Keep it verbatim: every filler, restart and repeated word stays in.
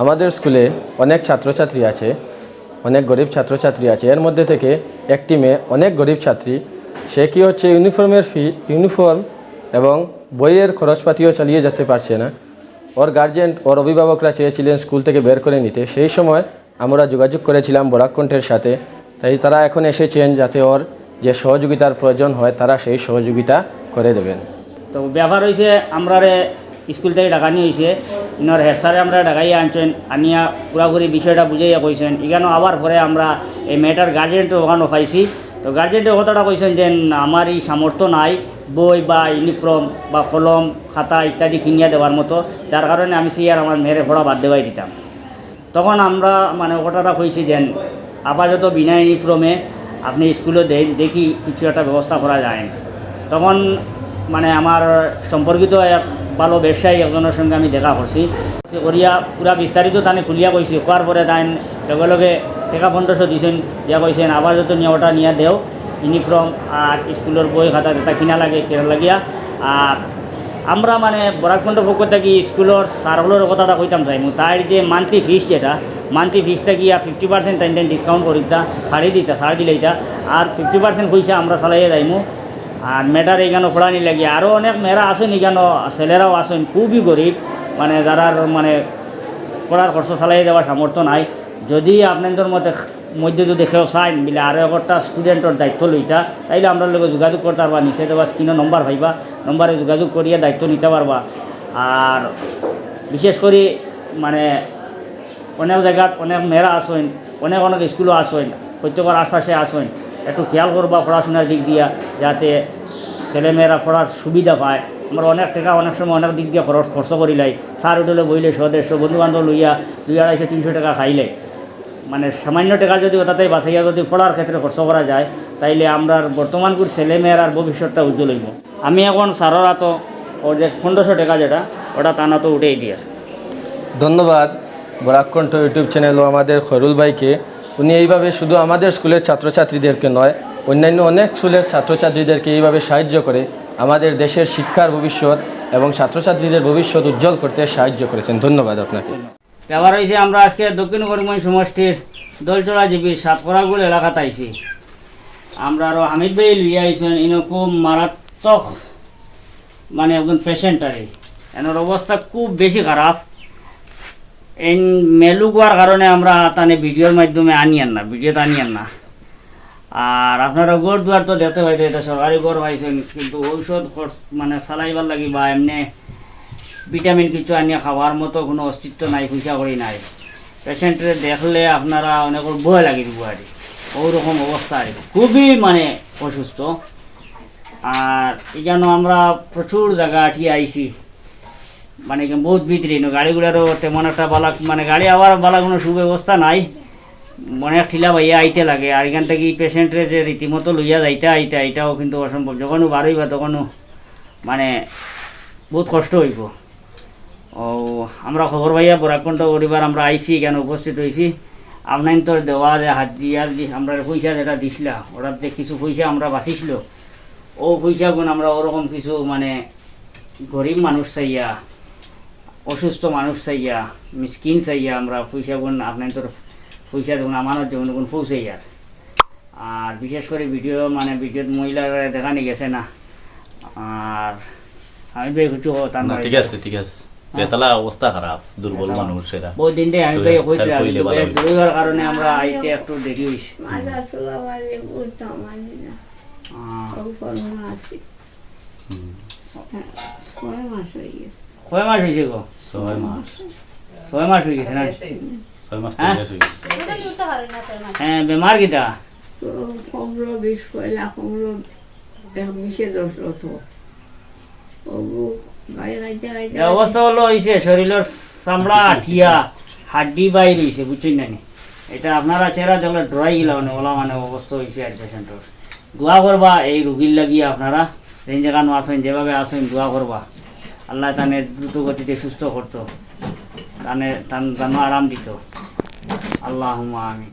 আমাদের স্কুলে অনেক ছাত্রছাত্রী আছে, অনেক গরিব ছাত্রছাত্রী আছে। এর মধ্যে থেকে একটি মেয়ে অনেক গরিব ছাত্রী, সে কি হচ্ছে ইউনিফর্মের ফি ইউনিফর্ম এবং বইয়ের খরচপাতিও চালিয়ে যেতে পারছে না। ওর গার্জেন, ওর অভিভাবকরা চেয়েছিলেন স্কুল থেকে বের করে নিতে। সেই সময় আমরা যোগাযোগ করেছিলাম বরাক কণ্ঠের সাথে, তাই তারা এখন এসেছেন যাতে ওর যে সহযোগিতার প্রয়োজন হয় তারা সেই সহযোগিতা করে দেবেন। তো ব্যাপার হইছে, আমরারে স্কুল থাকি ডাকানি হইছে, ইনোর হেড স্যারে আমরারে ডাকাইয়া আনছইন, আনিয়া পুরাপুরি বিষয়টা বুঝাইয়া কইছইন। ইখানো আবার পরে আমরা এই মেয়েটার গার্জেনরে ওখানো পাইছি। তো গার্জেনরে কথাটা কইছইন যে আমার ই সামর্থ্য নাই বই বা ইউনিফর্ম বা কলম খাতা ইত্যাদি কিনিয়া দেওয়ার মতো, যার কারণে আমি চাইয়ার আমার মেয়েরে পড়া বাদ দেওয়াই দিতাম। তখন আমরা মানে কথাটা কইছি যে আপাতত বিনা ইউনিফর্মে আপনি স্কুলো দেন, দেখি কিছু একটা ব্যবস্থা করা যায়। তখন মানে আমার সম্পর্কিত এক ভালো ব্যবসায়ী একজনের সঙ্গে আমি দেখা করছি। করিয়া পুরা বিস্তারিত তানে খুলিয়া কইছি। কওয়ার পরে তাইন লগে লগে টেকা পনেরোশো দিছইন, দিয়া কইছইন আপাতত নিয়া ওটা নিয়া দেও, ইউনিফর্ম আর স্কুলর বই খাতা যেটা কিনা লাগে, কিনা লাগিয়া। আর আমরা মানে বরাক কণ্ঠ পক্ষ থাকি স্কুলর স্যার অকলর কথাটা কইতাম চাইমু, তাইর যে মান্থলি ফিস যেটা, মান্থলি ফিস থাকি আর ফিফটি পার্সেন্ট তাইন তাইন ডিসকাউন্ট করি দিতা, ছাড়ি দিতা, ছাড় দিলাইতা। আর ফিফটি পার্সেন্ট পয়সা আমরা চালাইয়া যাইমু। আর মেয়েটার ইখানো পড়ানি লাগি আরও অনেক মেয়েরা আছইন, ইখানো ছেলেরাও আছইন, খুবই গরিব, মানে যারার মানে পড়ার খরচ চালাইয়া দেওয়ার সামর্থ্য নাই। যদি আপনাদের মতে মধ্যে যদি কেউ চাইন বুলে আরও একটা স্টুডেন্টর দায়িত্ব লইতা, তাইলে আমরার লগে যোগাযোগ করতা পারবা। নিচে দেওয়া স্ক্রিনো নম্বর পাইবা, নম্বরে যোগাযোগ করিয়া দায়িত্ব নিতা পারবা। আর বিশেষ করি মানে অনেক জাগাত অনেক মেয়েরা আছইন, অনেক অনেক স্কুলো আছইন, প্রত্যেকর আশপাশে আছইন, একটু খেয়াল করবা পড়াশোনার দিক দিয়া, যাতে ছেলে মেয়েরা পড়ার সুবিধা পায়। আমরা অনেক টেকা অনেক সময় অনেক দিক দিয়া খরচ খরচ করিলাই, স্যার হোটেলো বইলে শো দেড়শো, বন্ধু বান্ধব লইয়া দুই আড়াইশো তিনশো টেকা খাইলে, মানে সামান্য টেকা যদি ওটাতেই বাঁচাইয়া যদি পড়ার ক্ষেত্রে খরচ করা যায়, তাইলে আমরার বর্তমানকুর ছেলে মেয়েরার ভবিষ্যৎটা উজ্জ্বল হইব। আমি এখন স্যারর আতো ওর যে পনেরোশো টেকা যেটা, ওটা তান আতো উঠেই দিয়ার। ধন্যবাদ বরাক কণ্ঠ ইউটিউব চ্যানেল ও আমাদের খয়রুল ভাইকে। উনি এইভাবে শুধু আমাদের স্কুলের ছাত্রছাত্রীদেরকে নয়, অন্যান্য অনেক স্কুলের ছাত্রছাত্রীদেরকে এইভাবে সাহায্য করে আমাদের দেশের শিক্ষার ভবিষ্যৎ এবং ছাত্রছাত্রীদের ভবিষ্যৎ উজ্জ্বল করতে সাহায্য করেছেন। ধন্যবাদ আপনাকে। ব্যাপার হইছে, আমরা আজকে দক্ষিণ করিমগঞ্জ সমষ্টির দলছড়া জিপির সাতকরাগুল এলাকাত আইছি। আমরা আরো হামিদ ভাই লইয়া আইছইন, ইনো খুব মারাত্মক মানে একজন পেশেন্ট আর কি। এনার অবস্থা খুব বেশি খারাপ। এই মেলুক হওয়ার কারণে আমরা তানে ভিডিওর মাধ্যমে আনিয়ার না, ভিডিওত আনিয়ার না। আর আপনারা ঘর দুয়ার তো দেখতে পাইতো, এটা সরকারি ঘর পাইছইন, কিন্তু ঔষধ খরচ মানে চালাইবার লাগি বা এমনি ভিটামিন কিছু আনিয়া খাওয়ার মতো কোনো অস্তিত্ব নাই, পয়সা করি নাই। পেশেন্টরে দেখলে আপনারা অনেকর ভয় লাগি দিব আর কি। ওরকম অবস্থা আর কি, খুবই মানে অসুস্থ। আর এই জন্য আমরা প্রচুর জাগা আটিয়া আইছি, মানে কি বহুত ভিতরে ইনো, গাড়ি ঘোড়ারও তেমন একটা বালা, মানে গাড়ি আওয়ার বালা কোনো সুব্যবস্থা নাই, অনেক ঠিলা বাইয়া আইতে লাগে। আর এখান থাকি পেশেন্টরে যে রীতিমতো লইয়া যাইতা আইতা, এটাও কিন্তু অসম্ভব। যখনও বারইবা তখনও মানে বহুত কষ্ট হইব। ও, আমরা খবর পাইয়া বরাক কণ্ঠ পরিবার আমরা আইছি, এখানো উপস্থিত হইছি। আপনাইনতর দেওয়া যে হাত দিয়া যে আমরা পয়সা যেটা দিছিলা, ওটার যে কিছু পয়সা আমরা বাঁচিছিল, ও পয়সাগুন আমরা ওরকম কিছু মানে গরিব মানুষ চাইয়া, অসুস্থ মানুষ চাইয়া, মিসকিন চাইয়া আমরা পয়সাগুন আপনাইনতর পয়সা দেখুন আমানত যেমন পৌঁছাইয়ার। আর বিশেষ করে ভিডিও মানে ভিডিওত মহিলারা দেখানি গেছে না। আর আমি তো কিছু তার না, ঠিক আছে, ঠিক আছে। বেতালা অবস্থা খারাপ, দুর্বল মানুষ এরা। বহুত দিন থেকে আমি তো ভাই help কইছিলাম, কইলে কিন্তু ভালো বেশ হইতো। দূরে হওয়ার কারণে আমরা আইতে একটু দেরি হইছে। মাদ্রাসা বাড়ি বুঝতাম পারি না। আহ, ও করোনা আছে। হুম। হ্যাঁ, ছয় মাস হয়ে গেছে। কয় মাস হয়েছে গো? ছয় মাস। ছয় মাস হয়ে গেছে না? ছয় মাস হ্যাঁ? তো শেষ হয়ে গেছে। হ্যাঁ, বেমার কিতা? তো পনেরো বিশ পয়লা পনেরো এক বিশে দশ অত। ও গায়ে গাইতে গাইতে এ অবস্থা হলো হইছে শরীরের চামড়া আটিয়া, হাড্ডি বাইর হইছে, বুঝছেন না নি? এটা আপনারা চেহারা দেখলে ডরাই গেলা মানে, ওলা মানে অবস্থা হইছে আর পেশেন্টর। দোয়া করবা এই রুগীর লাগিয়া আপনারা, যেন যেখানো আছেন, যেভাবে আছেন, দোয়া করবা। আল্লাহ তানে দ্রুত গতিতে সুস্থ করতো, তানে তান তানো আরাম দিত। আল্লাহুম্মা আমিন।